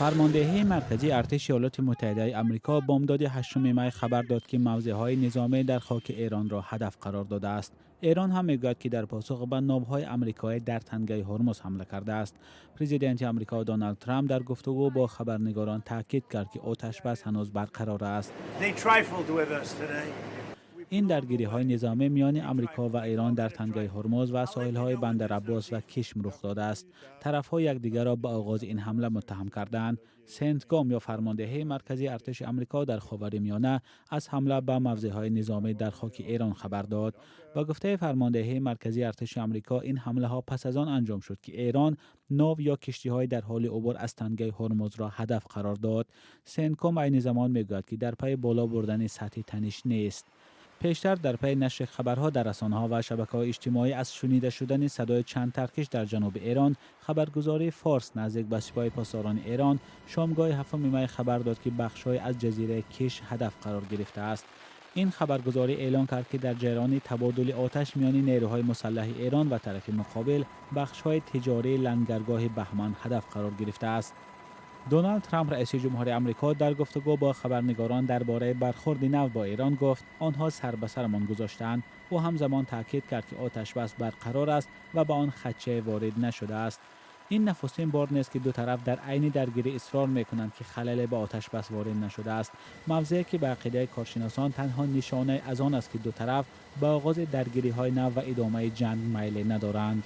Фармондеҳии марказии артиши Иёлоти Муттаҳидаи Амрико бомдоди 8 май хабар дод, ки мавзеъҳои низомӣ дар хоки Эронро ҳадаф қарор додааст. Эрон ҳам мегӯяд, ки дар посух ба новҳои амрикоӣ дар Танги Ҳурмуз ҳамла кардааст. Президенти Амрико Доналд Трамп дар гуфтугӯ бо хабарнигорон таъкид кард, ки оташбас ҳанӯз барқарор аст. Ин даргириҳои низомӣ миёни Амрико ва Эрон дар Танги Ҳурмуз ва соҳилҳои Бандараббос ва Кишм рух додааст. Тарафҳо якдигарро ба оғози ин ҳамла муттаҳам кардаанд. Сентком ё фармондеҳии марказии артиши Амрико дар Ховари Миёна аз ҳамла ба мавзеъҳои низомӣ дар хоки Эрон хабар дод. Ба гуфтаи фармондеҳии марказии артиши Амрико, ин ҳамлаҳо пас аз он анҷом шуд, ки Эрон нов ё киштиҳои дар ҳоли убур аз Танги Ҳурмузро ҳадаф қарор дод. Сентком айни замон мегӯяд, ки дар пайи боло бурдани сатҳи таниш нест. Пештар дар пайи нашри хабарҳо дар расонаҳо ва шабакаҳои иҷтимоӣ аз шунида шудани садои чанд таркиш дар ҷануби Эрон, хабаргузории Форс, наздик ба Сипоҳи Посдорони Эрон, шомгоҳи 7 май хабар дод, ки бахшҳое аз ҷазираи Киш ҳадаф қарор гирифтааст. Ин хабаргузорӣ эълон кард, ки дар ҷараёни табодули оташ миёни нерӯҳои мусаллаҳи Эрон ва тарафи муқобил бахшҳои тиҷории лангаргоҳи Баҳман ҳадаф қарор гирифтааст. Доналд Трамп, раиси ҷумҳури Амрико, дар гуфтугӯ бо хабарнигорон дар бораи бархӯрди нав бо Эрон гуфт: «Онҳо сар ба сарамон гузоштаанд». Ӯ ҳамзамон таъкид кард, ки оташбас барқарор аст ва ба он хадшае ворид нашудааст. Ин нахустин бор нест, ки ду тараф дар айни даргирӣ исрор мекунанд, ки халале ба оташбас ворид нашудааст, мавзее ки ба ақидаи коршиносон танҳо нишонае аз он аст, ки ду тараф ба оғози даргириҳои нав ва идомаи ҷанг майле надоранд.